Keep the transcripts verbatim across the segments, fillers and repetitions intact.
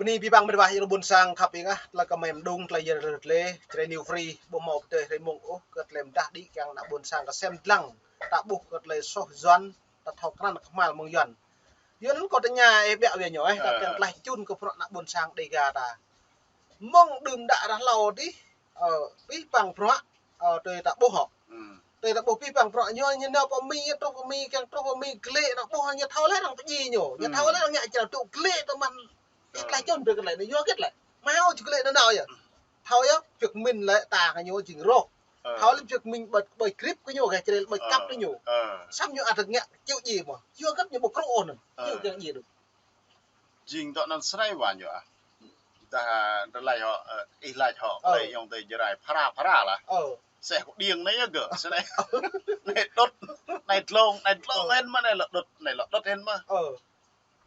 Bơni abih bang met wa ƀôn sang khăp ih ngă, tơlơi kơ mơ̆ng mơdung, tơlơi yơr tơlơi, Jrai New Free, ƀu hmâo pơdơi hrơi mông ôh, kơ tơlơi mơdah đĭ kiăng ană ƀôn sang kơ sem dlăng, ta ƀuh kơ tơlơi soh Yuan, ta thâo krăn kơhma̱l mơ̆ng Yuan. Yuan kâo tơña ih ƀiă wơ̆t ñu, ih, ta kiăng tlaih čun kơ bruă ană ƀôn sang Dega ta. Mơ̆ng đưm đă ră hlâo adih, ơ, abih bang bruă, ơ, tui ta ƀuh hŏ. Tui ta ƀuh abih bang bruă ñu, ñu nao pơ Mi, truh pơ Mi, kiăng truh pơ Mi, glĕ ană ƀuh, ñu thâo lĕ arăng pơdjai ñu. Ñu thâo lĕ arăng ngă črâo tŭ glĕ tơmăn. Ih tlaih čun brơi kơ lĕ, ñu yua hơget lĕ. Hmâo či glĕ nanao yơh. Thâo yơh, Việt Minh lĕ ta kơ ñu jing roh. Thâo lĕ Việt Minh ƀơi, ƀơi grip kơ ñu, gah črel ƀơi kăp kơ ñu. Samơ̆ ñu ăt ngă ču djai mơ̆. Yua hơget ñu ƀu krŭ ôh anŭn. Ču kiăng djai đôč. Jing dŏ anŭn srei wa ñu ah. Dah, dah laĭ hŏ, ơ, ih laĭ hŏ, ơ, laĭ yŏng tơi Jrai phara phara lah. Ơ. Sĕh kơ điêng anai yơh gơ̆, sĕh anai. Anai đŭt, anai dlông, anai dlông hĭn mơ̆, anai lŏ đŭt, anai lŏ đŭt hĭn mơ̆. Ơ.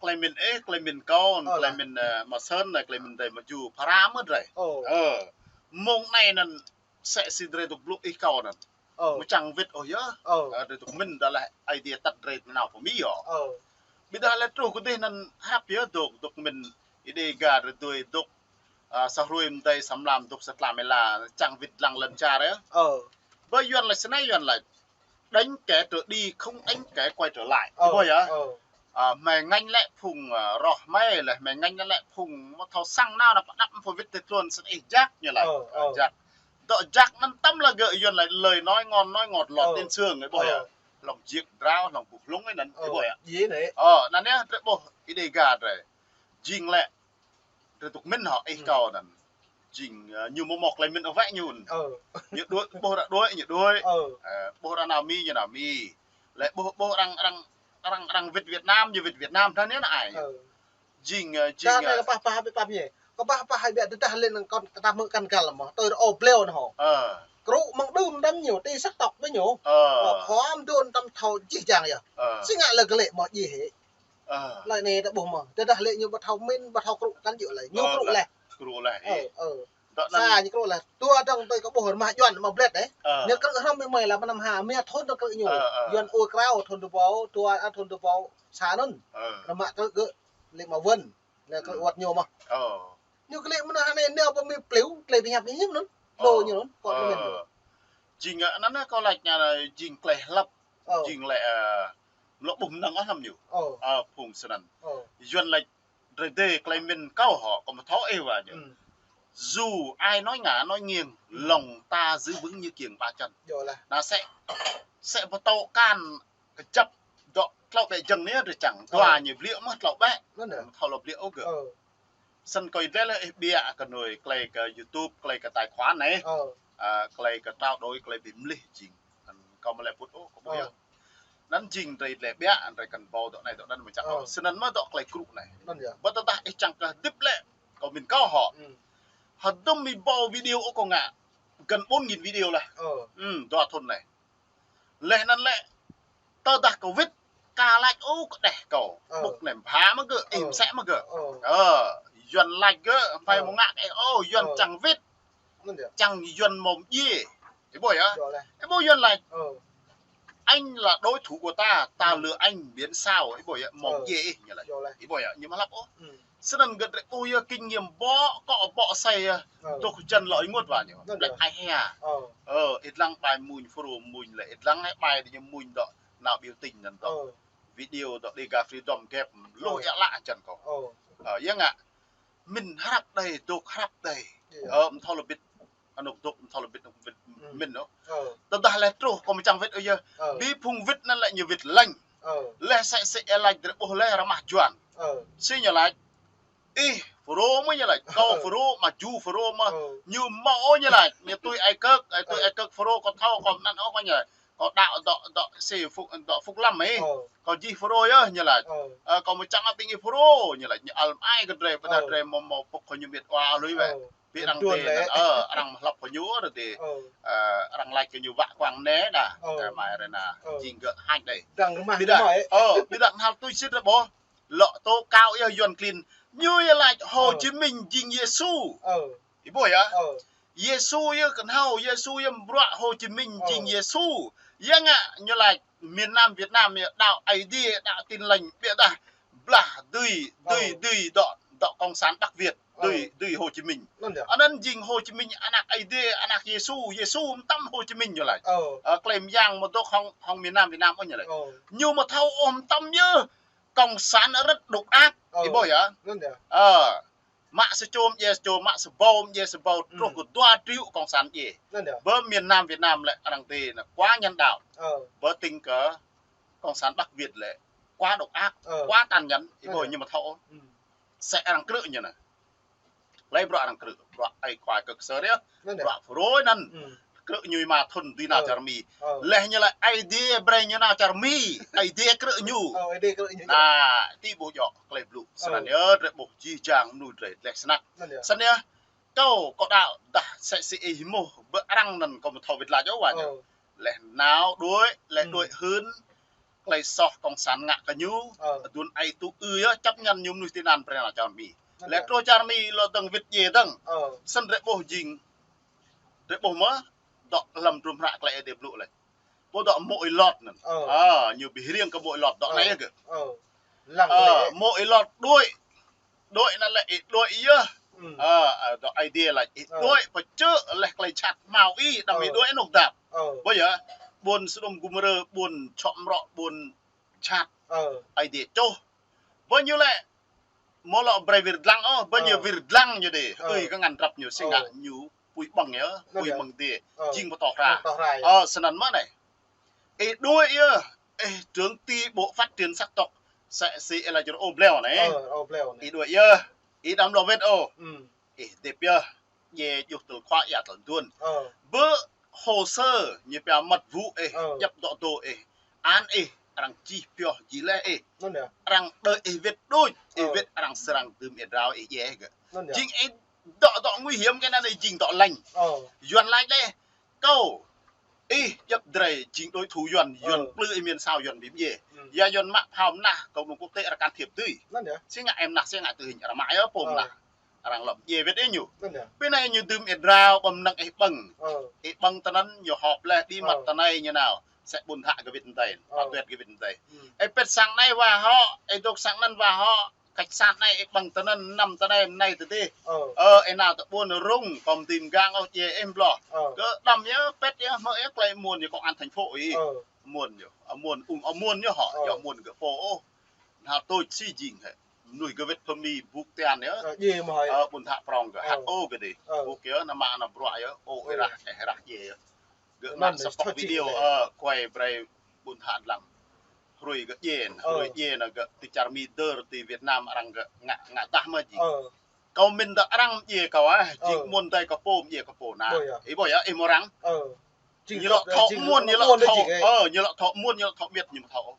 Tơlơi mĭn ih, tơlơi mĭn kâo, ơ, tơlơi mĭn, ơ, mă sơ̆n, tơlơi mĭn drơi mă ju, phara mơ̆ drơi. Ơ. Ơ. Mơ̆ng anai anŭn sĕ si drơi dŏ blŭ ih kâo anŭn. Ơ. Mơ̆ čang wĭt ôh yơh. Ơ. Ơ, drơi dŏ mĭn dah laĭ Aê Diê tăt drơi nao pơ Mi yơh. Ơ. Ƀiădah lĕ truh kơ dih anŭn hrăp yơh dŏ, dŏ mĭn Ih Dega drơi dui dŏ, ơ, sa hrui mơdơi sa mlam dŏ sa tlam ih la, čang wĭt lăng lŏn čar yơh. Ơ. Ƀơi Yuan laĭ sơnai Yuan laĭ. Đánh kẻ trở đi, không đánh kẻ quay trở lại. Ơ. Ih ƀuh yơh. Ơ. Ơ, hmei ngă lĕ phung, ơ, roh hmei lĕ, hmei ngă lĕ phung mơ̆ thâo sang nao ană pơđăp phung wĭt tơlơi tluôn sơnai ih jak ñu laĭ. Ơ, ơ. Jak. Dŏ jak anŭn tơm lĕ gơ̆ Yuan laĭ lời nói ngon nói ngọt lọt đến xương, ih ƀuh yơh. Hlŏng jiĕk drao, hlŏng buh hlŭng anŭn, ih ƀuh yơh. Ơ, anŭn yơh, drơi ƀuh Ih Dega drơi. Jing lĕ, drơi dŏ mĭn hŏ, ih kâo anŭn. Jing, ơ, ñu mơ̆ mơ̆ tơlơi mĭn ôh wơ̆t ñu. Ơ. Ñu đuaĭ, ƀuh arăng đuaĭ, ñu đuaĭ. Ơ. Ơ, ƀuh arăng nao Mi, ñu nao Mi. Lĕ ƀuh, ƀuh arăng, arăng, arăng, arăng wĭt Việt Nam, ñu wĭt Việt Nam, tha anai anai. Ơ. Jing, ơ, jing, ơ. Tha anai kơpah pah ƀiă pap ñu. Kơpah pah ƀiă tơdah lĕ anŭn kâo tơdah mơ̆ kăn kăl mơ̆. Tui ơ bleo anŭn hŏ. Ơ. Krŭ mơ̆ng đưm đăm ñu, ti sắc tộc ƀơi ñu. Ơ. Ơ, khŏm đun tăm thâo jih jang yơh. Ơ. Si ngă lĕ glĕ mơ̆ djai hĭ. Ơ. Laĭ anai ta ƀuh mơ̆. Tơdah lĕ ñu ƀu thâo mĭn, ƀu thâo krŭ kăn djơ̆ laĭ. Ñu krŭ laih. Krŭ laih. Ơ, ơ. Dŏ anŭn. Sa ñu krŭ laih. Tua dơ̆ng tui kơ ƀuh rơmah Yuan mă blĕt, ơ. Ơ. Ñu krŭ hrŏm mơ̆ mơi la mơnam ha, mia thun ta krŭ ñu. Ơ, ơ. Yuan ur krao thun dua ƀâo, tua a thun dua ƀâo sa anŭn. Ơ. Rơmah krŭ gơ̆, lĕ mă wơ̆n. Lĕ krŭ wơ̆t ñu mơ̆. Ơ. Ñu glĕ mơnă hơnai nao pơ Mi pliu, glĕ pơhiăp hiư̆m anŭn. Lô ñu anŭn, kơ mĭn. Ơ. Jing, ơ, anŭn kâo laĭ ñu jing tơlơi hlăp. Ơ. Jing lĕ, ơ, mlŏ ƀuh mơnơ̆ng ôh lăm ñu. Ơ. Ơ, phung sơnăn. Ơ. Yuan laĭ drơi dê tơlơi mĭn kâo hŏ, kâo mơ̆ thâo ih wa ñu. Dù ai nói ngả nói nghiêng, lòng ta giữ vững như kiềng ba chân. Anŭn sĕ, sĕ pơtô kan kơjăp dŏ tlâo ƀĕ jơ̆ng anai drơi čang. Ơ. Dua ñu blĕ mơ̆ tlâo ƀĕ. Anŭn yơh. Thâo lŏ blĕ ôh gơ̆. Ơ. Sơnăn kâo ih dleh lĕ ih ƀiă kơ nui, tơlơi kơ YouTube, tơlơi kơ tài khoản anai. Ơ. Ơ, tơlơi kơ trao đổi, tơlơi ƀing mlih jing. Anŭn kâo mơ̆ lĕ pŭt ôh, kâo ƀuh yơh. Anŭn jing drơi dleh ƀiă, drơi kăn ƀâo dŏ anai dŏ anŭn mơ̆ čang ôh. Sơnăn mơ̆ dŏ tơlơi krŭ anai. Anŭn yơh. Ƀơi tơdah ih čang kơ hơdip lĕ, kâo mĭn kâo hŏ. Hơdôm ih ƀâo video ôh kâo ngă. Gần bốn nghìn video laih. Ơ. Dua thun anai. Laih anŭn lĕ, tơdah kơ wĭt, ka laĭ ôh kơ đeh kâo. Ơ. Ƀŭk nem bha mơ̆ gơ̆, ơ, im sĕ mơ̆ gơ̆. Ơ. Ơ, Yuan laĭ gơ̆, hmei mơ̆ ngă kơ ôh, Yuan čang wĭt. Anŭn yơh. Čang Yuan mơ̆ djai. Ih ƀuh yơh. Ih ƀuh Yuan laĭ. Ơ. Anh là đối thủ của ta, ta lừa anh miễn sao. Ih ƀuh yơh, mơ̆ djai ih ñu laĭ. Ih ƀuh yơh, ñu mơ̆ hlăp ôh. Sơnăn gơ̆ drơi ƀuh yơh kinh nghiệm ƀô̆ kŏ ƀô̆ asơi yơh. Ơ. Dŏ kơjăn lŏ ih ngot wa ñu. Anŭn yơh. Ai hia. Ơ. Ơ, ih lăng ƀai mơ̆ng Fulro mơ̆ng lĕ, ih lăng ƀai dih ñu mơ̆ng dŏ nao biểu tình anŭn dŏ. Ơ. Video dŏ Dega Freedom gĕp, lu ơ, ia lă čan kâo. Ơ. Ơ, ia ngă. Mĭn hrăp đơi, dŏ hrăp đơi. Ơ, mơ̆ thâo lŏ bĭt. Anŭn dŏ mơ̆ thâo lŏ bĭt, anŭn bĭt mĭn ôh. Ơ. Tơdah lĕ truh, kâo mơ̆ čang wĭt ôh yơh. Ơ. Ƀing phung wĭt anŭn lĕ ñu wĭt lĕng. Ơ. Lĕ sĕ sĕ ia laĭ drơi ƀuh lĕ rơmah Yuan. Ơ. Si ñu laĭ. Ih, Fulro mơ̆ ñu laĭ. Kâo Fulro, mă ju Fulro mơ̆. Ơ. Ñu mơ̆ ôh ñu laĭ. Ñu tui ai kơk, ai tui ai kơk Fulro, kâo thâo, kâo mơnăn ôh kâo ñu laĭ. Kâo đaŏ dŏ, dŏ si Phúc, dŏ Phúc Lâm ih. Ơ. Kâo jih Fulro yơh ñu laĭ. Ơ. Ơ, kâo mơ̆ čang ƀing ih Fulro ñu laĭ. Ñu ăl ai kơ drơi, ƀiădah drơi mơ̆ mơ̆ pŭk kơ ñu miêt wa lui wĕ. Ơ. Ƀing arăng tui lĕ. Ơ, arăng mơ̆ hlăp kơ ñu ră tui. Ơ. Ơ, arăng laĭ kơ ñu wă kuang anai đa. Ơ. Kơ mai ră anai. Ơ. Jing gơ̆ hañ đơi. Đang rơmah ƀiădah, ơ, ƀiădah hal tui sĭt ră ƀô̆. Lŏ tố cáo yơh Yuan klin. Ñu ia laĭ Hồ Chí Minh jing Yêsu. Ơ. Ih ƀuh yơh. Ơ. Yêsu yơh kơnhâo, Yêsu yơh bruă Hồ Chí Minh jing Yêsu. Ia ngă ñu laĭ miền Nam Việt Nam yơh đaŏ Aê Diê, đaŏ Tin Lành, ƀiădah blah dưi, dưi, dưi dŏ, dŏ Cộng sản Bắc Việt, ơ, dưi, dưi Hồ Chí Minh. Anŭn yơh. Anŭn jing Hồ Chí Minh anăk Ơi Adai, anăk Yêsu, Yêsu mơtam Hồ Chí Minh ñu laĭ. Ơ. Ơ, klei mơyang mơdŏk hŏng, hŏng miền Nam Việt Nam ôh ñu laĭ. Ơ. Ñu mơthâo ôh mơtam yơh Cộng sản rất độc ác. Ơ. Ih ƀuh yơh. Anŭn yơh. Ơ. Mă sa čô mơdjai sa čô, mă sa ƀâo mơdjai sa ƀâo, truh kơ dua triệu Cộng sản djai. Anŭn yơh. Bơ miền Nam Việt Nam lĕ arăng tĭ nă quá nhân đạo. Ơ. Bơ tỉnh kơ Cộng sản Bắc Việt lĕ quá độc ác, ơ, quá tàn nhẫn, ih ƀuh ñu mơthâo. Sĕ arăng krư̆ ñu nă. Lĕ bruă arăng krư̆, bruă ai kuai kơ ksơr yơh. Bruă phrâo anŭn. Krư̆ ñu mă thŭn dưi nao čar Mi. Ơ. Leh ñu lĕ Ơi Adai brơi ñu nao čar Mi. Ơi Adai krư̆ ñu. Ơ, Ơi Adai krư̆ ñu. Nă, tĭ ƀuh djơ̆ klei blŭ. Ơ. Snăn yơh, drei ƀuh jih jang mơnuih drei leh snăk. Anŭn yơh. Snăn yơh, kâo, kâo đaŏ dah sĕ si ih hmâo, bơ arăng anŭn kâo mơthâo wĭt lač ôh wa ñu. Ơ. Leh nao đuaĭ, leh đuaĭ hưn, klei soh Cộng sản ngă kơ ñu, ơ, aduôn ai tŭ ư yơh, chấp nhận ñu mơnuih tị nạn brơi nao čar Mi. Anŭn yơh. Leh truh čar Mi lŏ dơ̆ng wĭt djai dơ̆ng. Ơ. Snăn drei ƀuh jing, drei ƀuh mơ̆, dŏ hlăm hdruôm hră klei Ơi Adai blŭ leh. Ƀu dŏ mô̆ ih Lot anŭn. Ơ. Ơ, ñu bi hriêng kơ mô̆ ih Lot dŏ anai yơh gơ̆. Ơ. Lăng lĕ. Ơ, mô̆ ih Lot đuaĭ. Đuaĭ anŭn lĕ ih đuaĭ yơh. Ơ, ơ, dŏ Ơi Adai laĭ ih đuaĭ pơčơ̆ leh klei jhat hmâo ih, đăm ih đuaĭ anŏ dăp. Ơ. Ƀuh yơh, ƀuôn Sôđôm Gômôrơ, ƀuôn čŏk mrŏ, ƀuôn jhat. Ơ. Ơi Adai čuh. Ƀuh ñu lĕ, mơ̆ lŏ brơi wir dlăng ôh, ƀuh ñu wir dlăng ñu đĭ. Ơ. Ơi, kơ ngăn drăp ñu, si ngă ñu pui ƀơ̆ng yơh, pui ƀơ̆ng đĭ. Ơ. Jing pơtô hra. Pơtô hra yơh. Ơ, snăn mơ̆ anai. Ih đuaĭ yơh, ih trưởng ty bộ phát triển sắc tộc, sĕ si ih laĭ jơr ôh bleo anai. Ơ, ôh bleo anai. Ih đuaĭ yơh, ih đăm lŏ wĭt ôh. Ih hơdip yơh, djai djuh tơl khua ia tơl duôn. Ơ. Bơ hồ sơ, ñu pia mật vụ ih, djăp dŏ dŏ ih, án ih, arăng čih pioh jih leh ih. Anŭn yơh. Arăng đơi ih wĭt đôč, ih wĭt arăng srăng dưm ih drao ih djai gơ̆. Anŭn yơh. Jing ih dŏ dŏ nguy hiểm kơ anăn ih jing dŏ lĕng. Ơ. Yuan lač leh, kâo, ih djăp drei jing đối thủ Yuan, Yuan plư ih miên sao Yuan bi mdjiê. Ya Yuan mă phao mơnah, cộng đồng quốc tế arăng can thiệp dưi. Anŭn yơh. Si ngă ih mơnah, si ngă tơ hing arăng mă yơh pô mơnah. Arăng lŏ mdjiê wĭt ih ñu. Anŭn yơh. Pơ anai ñu dưm ih drao ƀơi mơnăng ih ƀơ̆ng. Ih ƀơ̆ng tơ anŭn ñu họp leh, bí mật tơ anai ñu nao. Sĕ ƀuôn hă gơ̆ wĭt mdei, pă tuĕt gơ̆ wĭt mdei. Ih pĭt sang anai wa hŏ, ih dŏ sang anăn wa hŏ. Kăč sat anai ih ƀơ̆ng tơ anăn, năm tơ anai, mơnai tơ dih. Ơ. Ơ, ih nao tơ ƀuôn rŭng, kâo mơdĭ mgang ôh, djai ih mbloh. Ơ. Kơ đăm yơh, pĭt yơh, hmư̆ yơh klei amuôn yơh, công an thành phố ih. Ơ. Amuôn yơh, amuôn, ung amuôn yơh hŏ, yơh amuôn gơ̆ pô ôh. Nao tôč si jing hĕ. Mơnuih gơ̆ wĭt pơmĭn buk tian yơh. Ơ, djai mơ̆ hă. Ơ, ƀuôn hă prŏng gơ̆, hăt ôh gơ̆ đĭ. Ơ. Buk yơh, nao mă nao bruă yơh, ôh, ih rah, ih rah djai yơh. Gơ̆ mă sa pŏk video, ơ, kuai brơi ƀuôn hă dlăng. Hruê gơ̆ djai, hruê djai nă gơ̆ ti čar Mi dơr ti Việt Nam arăng gơ̆ ngă, ngă dah mơ̆ jing. Ơ. Kâo mĭn dă arăng mdjiê kâo ah, jing amuôn dai kơ pô mdjiê kơ pô nă. Ih ƀuh yơh, ih mơ̆ arăng. Ơ. Ñu lŏ thâo amuôn, ñu lŏ thâo, ơ, ñu lŏ thâo amuôn, ñu lŏ thâo miêt, ñu mơthâo.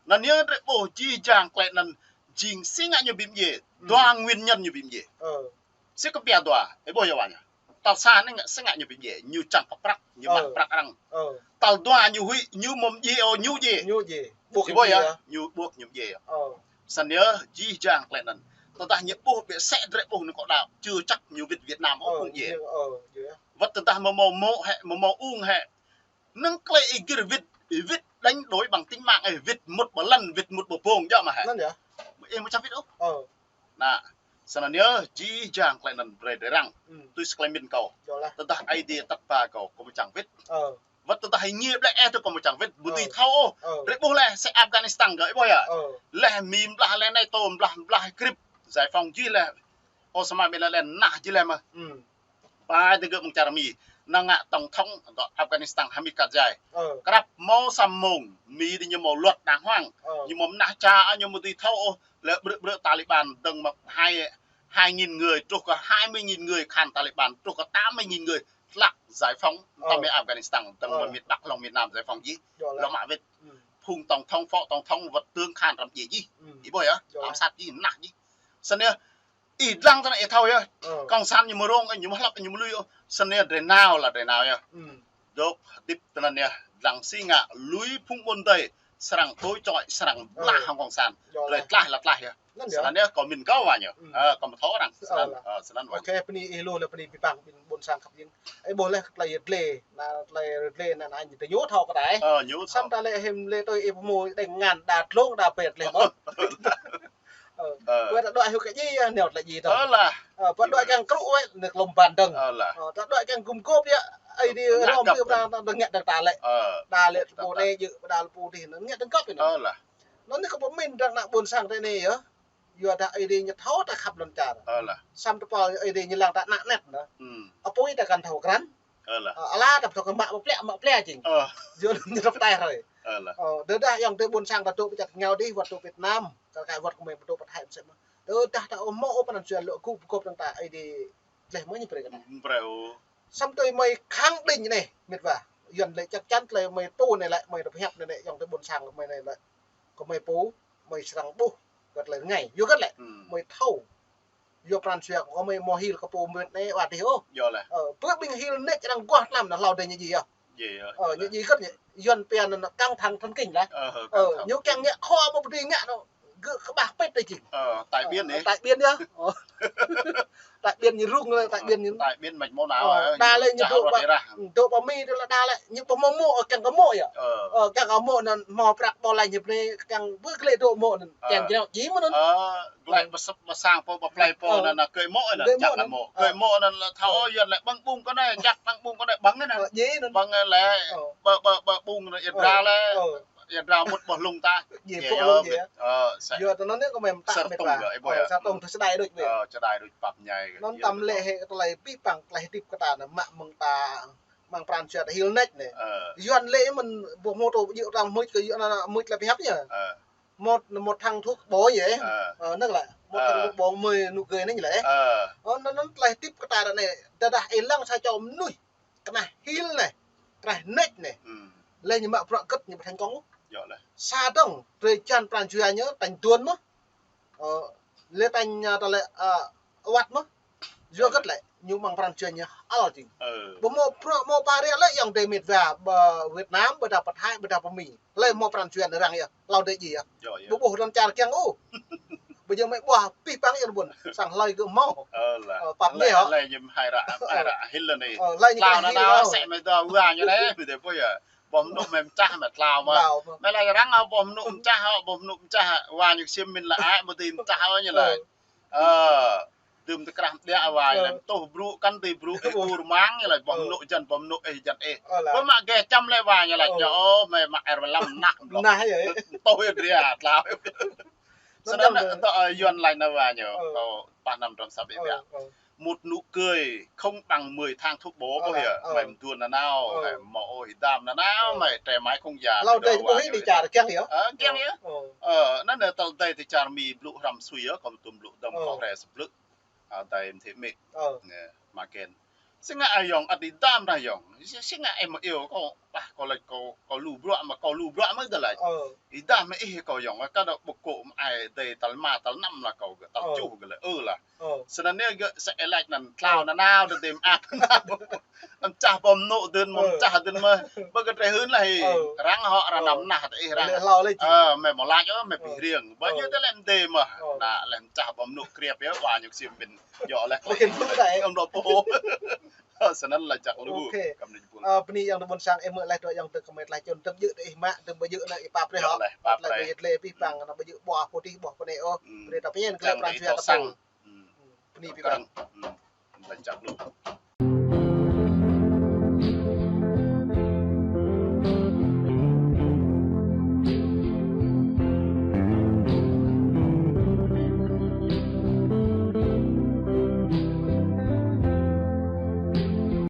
Anŭn yơh drei ƀuh jih jang klei anŭn jing si ngă ñu bi mdjiê. Dua nguyên nhân ñu bi mdjiê. Ơ. Si kơ pia dua, ih ƀuh yơh wa ñu. Tal sa anai ngă, si ngă ñu bi mdjiê, ñu čang kơ prăk, ñu mă prăk arăng. Ơ. Tal dua ñu huĭ, ñu mơ̆ mdjiê ôh, ñu djai. Ñu djai. Ih ƀuh yơh, ñu ƀuh ñu mdjiê yơh. Ơ. Snăn yơh, jih jang klei anŭn. Tơdah ñu ƀuh ƀĕ sĕ drei ƀuh anŭn kâo đaŏ, chưa chắc ñu wĭt Việt Nam ôh, ơ, ƀuh djai. Ơ, djai. Wơ̆t tơdah mơ̆ mâo mô̆ hĕ, mơ̆ mâo ung hĕ. Năng klei ih gir wĭt, ih wĭt đánh đổi bằng tính mạng, ih wĭt mŭt ƀơi lăn, wĭt mŭt ƀơi bông, djơ̆ mơ̆ hĕ. Anŭn yơh. Ih mơ̆ čang wĭt ôh. Ơ. Nă, snăn yơh, jih jang klei anŭn brơi drei răng. Tui si klei mĭn kâo. Tơdah Ơi Adai tăt ba kâo, kâo mơ̆ čang wĭt. Ơ. Wơ̆t tơdah ih ngiê ƀlĕ ih tơ kâo mơ̆ čang wĭt, ƀu dưi thâo ôh. Ơ. Drei ƀuh leh, si Afghanistan gơ̆, ih ƀuh yơh. Ơ. Leh Mi mblah leh anai tô mblah, mblah krip, giải phóng jih leh. Osama bin Laden nah jih leh mơ̆. Pai tơ gơ̆ mơ̆ng čar Mi, nao ngă tổng thống dŏ Afghanistan Hamid Karzai. Ơ. Krăp mâo sa mông, Mi dih ñu mâo luật đàng hoàng. Ơ. Ñu mâo mơnah čar, ñu mâo dưi thâo ôh, leh brư̆ brư̆ Taliban dơ̆ng mơ̆ hai, hai nghìn người, truh kơ hai mươi nghìn người khăn Taliban, truh kơ tám mươi nghìn người tlak giải phóng, ơ, tơm Afghanistan, dơ̆ng mơ̆ miền Bắc, hlŏng miền Nam giải phóng jih. Lŏ mă wĭt. Phung tổng thống, phó tổng thống, wơ̆t tướng khăn răm djai jih. Ih ƀuh yơh, ám sát jih, nah jih. Snăn yơh, ih dlăng tơ anai ih thâo yơh. Ơ. Cộng sản ñu mơ̆ rông, ñu mơ̆ hlăp, ñu mơ̆ lui ôh. Snăn yơh, drei nao lah drei nao yơh. Dŏ hơdip tơ anăn yơh, dlăng si ngă, lui phung ƀôn dơi, srăng đối chọi, srăng blah hăng cộng sản. Drei tlaih lah tlaih yơh. Snăn yơh, kâo mĭn kâo wa ñu. Ơ, kâo mơ̆ thâo arăng. Snăn, ơ, snăn wa. Ôkê, bơni ih lu leh bơni pi păng ƀing ƀôn sang khăp ing. Ih ƀuh leh klei yơh dlê, nă klei yơh dlê nă, nă ñu tơ ñu thâo kơ đai. Ơ, ñu thâo. Samơ̆ ta lĕ hĭm lĕ tui ih pơmui đeng ngăn đa tlông đa pet leh mơ̆. Ơ. Ơ. Bơ ta đuaĭ hyu kơ ji, neo tơlơi ji tơ. Ơ lah. Ơ, bơ đuaĭ kiăng krŭ wĕ, nê klŏm ban dơ̆ng. Ơ lah. Ơ, ta đuaĭ kiăng gum gôp yơh, Ơi Adai rŏm găp biă ta, ta ngă dơ̆ng ta lĕ. Ơ. Đa lĕ pô anai djơ̆, đa lĕ pô adih, ngă dơ̆ng găp anŭn. Ơ lah. Anŭn anai kâo pơmĭn dơ̆ng ană ƀôn sang ta anai yơh. Yua dah Ơi Adai ñu thâo ta khăp lŏn čar. Ơ lah. Samơ̆ tơpă Ơi Adai ñu lăng ta ană anet anŭn. Hmm. Apui ta kăn thâo krăn. Ơ lah. Ơ, ala ta thâo kơ mă pơplĕ, mă pơplĕ jing. Ơ. Yua anŭn ñu tơpă tai hrơi. Ơ lah. Ơ, tơdah ayŏng adơi ƀôn sang ta dŏ pơ čar rơngiao adih, wơ̆t dŏ Việt Nam, kar kaĭ wơ̆t kơ mơi dŏ pơ Thái mơsĕ mơ̆n. Tơdah ta ôh hmâo ôh pran jua lŏ gŭ pơgop dơ̆ng ta Ơi Adai, tơlơi mơi ñu brơi kơ ta. Brơi ôh. Samơ̆ tơlơi mơi khẳng định anai, mĕt wa. Yuan lĕ chắc chắn tơlơi mơi pô anai lĕ, mơi tơpă hiăp anai lĕ, ayŏng adơi ƀôn sang mơi anai lĕ. Kơ mơi pô, mơi srăng ƀuh, kơ tơlơi rơngai. Yua kơ lĕ, hmm, mơi thâo. Yua pran jua kơ mơi hmâo hil kơ pô mơi anai wơ̆t adih ôh. Yua lah. Ơ, bơ ƀing hil nĕč arăng guah tlam anŭn hlâo adih ñu ji yơh. Ji yơh. Ơ, ñu ji kơ ñu, Yuan pia anŭn căng thẳng thần kinh lah. Ơ, ơ, căng thẳng. Ñu kiăng ngă khua ƀu pơđi ngă anŭn. Gơ̆ kơƀah pĭt đơi jing. Ơ, tai ƀiên ơ, ih. Tai ƀiên yơh. Ơ. Tai ƀiên ñu rŭng lĕ, tai ƀiên ñu. Tai ƀiên măč mơ̆ nao, ơ, ơ, đa lĕ ñu dŏ pơ, dŏ pơ Mi tơlơi đa lĕ, ñu ƀu hmâo mô̆, ơ, kiăng kơ mô̆ yơh. Ơ. Ơ, kiăng kơ mô̆ anŭn hmâo prăk ƀôh lĕ ñu pơnê, kiăng bơ glĕ dŏ mô̆ anŭn. Ơ. Kiăng jrao ji mơ̆n anŭn. Ơ, glĕ ơ, pơ săp, pơ sang pô, pơ plei pô, ơ, anŭn, anŭn kơi mô̆ anŭn, glĕ mô̆ anŭn. Kơi mô̆ anŭn lĕ thâo, ơ, Yuan lĕ ƀơ̆ng ƀung kơ anai, jak tăng ƀung kơ anai, ƀơ̆ng anŭn. Ơ, ji anŭn. Ƀơ̆ng lĕ, ơ, ƀơ, ƀơ, ƀơ ƀung anŭn, Ơ. Yơh dra lĕ. Ơ. Yơh dra mŭt ƀơi hlung ta. Ji, yơh, ƀơi hlung yơh. Ơ, sa-, yua tơ anŭn yơh kơ mơi mơtă sơr mĕt tông wa. Gơ̆, ih ƀuh ơ, yơh. Sơr tông tơ sơdai đôč ƀơi. Ơ, sơdai đôč pap ñai. Anŭn yơh, tăm lĕ hĕ tơlơi pih păng tơlơi hơdip kơ ta anŭn mă mơ̆ng ta, mơ̆ng pran jua ta hil nĕč anai. Ơ. Yuan lĕ mơ̆n ƀu hmâo tô ƀu djơ̆ tăm mưč kơ Yuan anŭn mưč tơlơi pơhiăp ñu. Ơ. Một, một thằng thuốc bổ vậy. Ơ. Ơ, anŭn lĕ. Một thằng thuốc bổ mười nụ cười anŭn lĕ. Ơ. Ơ, anŭn, anŭn tơlơi hơdip kơ ta anai. Tơdah ih lăng sa čô mơnuih kơnah hil anai, kơnah nĕč anai. Hmm. Lĕ ñu mă bruă gĕt ñu ƀu thành công. Yơh lah. Sa dơ̆ng, drơi jăn pran jua ñu tañ duôn mơ̆n. Ơ, lĕ tañ, ơ, tơlơi, ơ, wăt mơ̆n. Yua gĕt lĕ, ñu mơ̆ng pran jua ñu ăl jing. Ơ. Ƀu hmâo bruă hmâo pă riă lĕ ayŏng adơi mĕt wa, ƀơ Việt Nam, ƀôdah pơ Thái, ƀôdah pơ Mi. Lĕ hmâo pran jua arăng yơh, hlâo adih ji yơh. Yơh, yơh. Ƀu ƀuh lŏn čar kiăng ôh. Ƀu djơ̆ mơi ƀuh pih păng yơh ƀun, sang hlơi gơ̆ hmâo. Ơ lah. Ơ, pap lĕ ñu hmâo. Ơ. Lĕ ñu hmâo hai ră, hai ră hil anai. Ơ, lĕ ñu tlao hmâo anŭn hil anŭn, ơ. Sĕ mơi dŏ wa ñu anai, mơi dŏ pô yơh. Ƀuh mơnŭ mơi pơčah mơi tlao mơi. Tlao mơi. Mơi lĕ arăng ôh ƀuh mơnŭ pơčah ôh, ƀuh mơnŭ pơčah. Wa ñu ksiêm mĭn lĕ ai, ƀu dưi pơčah ôh ñu lĕ. Ơ. Ơ. Dưm tơkrah mơđiă wa ñu lĕ, ơ, mơtuh brŭ kăn dưi brŭ, ơ, ih ur mang ñu lĕ, ƀuh, ơ, mơnŭ jăn, ƀuh mơnŭ ih jăn ih. Ơ lah. Ƀu mă geh čăm lĕ wa ñu lĕ, ơ, ñu ôh, mơi mă air mơlam nah, blŏk. Nah yơh. Mơtuh yơh dria, tlao. Anŭn snăn jăm anŭn, ơ, Yuan laĭ anŭn wa ñu, ơ, kâo pah năm trăm sáu mươi ơ, ƀiă. Ơ. Một nụ cười không bằng mười tháng thuốc bổ, ơ, ƀuh lah, yơh. Ơ. Mơi mơduôn nanao, ơ, mơi hmâo ôh hơdăm nanao, ơ, mơi trĕ mă không già, hlâo adih ƀuh ih dŏ čar kiăng yơh. Ơ, kiăng yơh. Ơ. Ơ, anŭn anai tơl adih dŏ čar Mi blŭ hrăm sui yơh, kâo tŭm blŭ dơ̆ng, ơ, kâo hrĕ sơblư̆. Ơ, adih mơ̆n thĭ mĭt. Ơ. Nê, mă kĕn. Si ngă ayŏng, ăt ih dăm dah ayŏng. Si, si ngă ih mă iâu kâo, ƀah kâo laĭ kâo, kâo lu bruă mơ̆, kâo lu bruă mơ̆ dah laĭ. Ơ. Ih dăm mơ̆ ih kâo ayŏng, kâo dŏ ƀu kơ mă ai dơi tal ma tal năm lah kâo gơ̆, tal, ơ, čuh gơ̆ lĕ, ơ lah. Ơ. Snăn yơh gơ̆ sĕ laĭ anăn tlao, ơ, nanao dơ̆ng dơ̆ng mơak. Mơčah ƀuh mơnŭ dơ̆ng, ơ, mơčah dơ̆ng mơ̆. Ƀơ kơ trei hưn lah ih. Ơ. Arăng hŏ, arăng, ơ, năm nah tơ ih arăng. Lĕ hlâo lĕ jing. Ơ, mơi mơ̆ laĭ ôh, mơi, ơ, pih riêng. Ƀơ, ơ, ñu tơlơi mdê mơ̆. Ơ. Anŭn lĕ mơčah ƀuh mơnŭ kriăp yơh, wa ñu ksiêm mĭn. Yơh lĕ. Mungkin lu dah, ơ. Kăm dŏ pô. Ơ, snăn lĕ jak lu. Ôkê. Kăm anai jơpul. Ơ, bơni ayŏng adơi ƀôn sang, ih mơ̆ laĭ tui ayŏng adơi kơ mơi tơlơi čun tơm djơ̆ tơ ih mă, tơm ƀu djơ̆ anŭn ih pap rĕ hŏ. Yơh lĕ, pap rĕ. Tơlơi djơ̆ lĕ pih păng anŭn ƀu djơ̆ ƀuh pô anai ôh. Hmm. Brơi ta pơñen kơ lĕ pran jua ta sang. Hmm. Bơni pih păng. Hmm. Laĭ jak lu.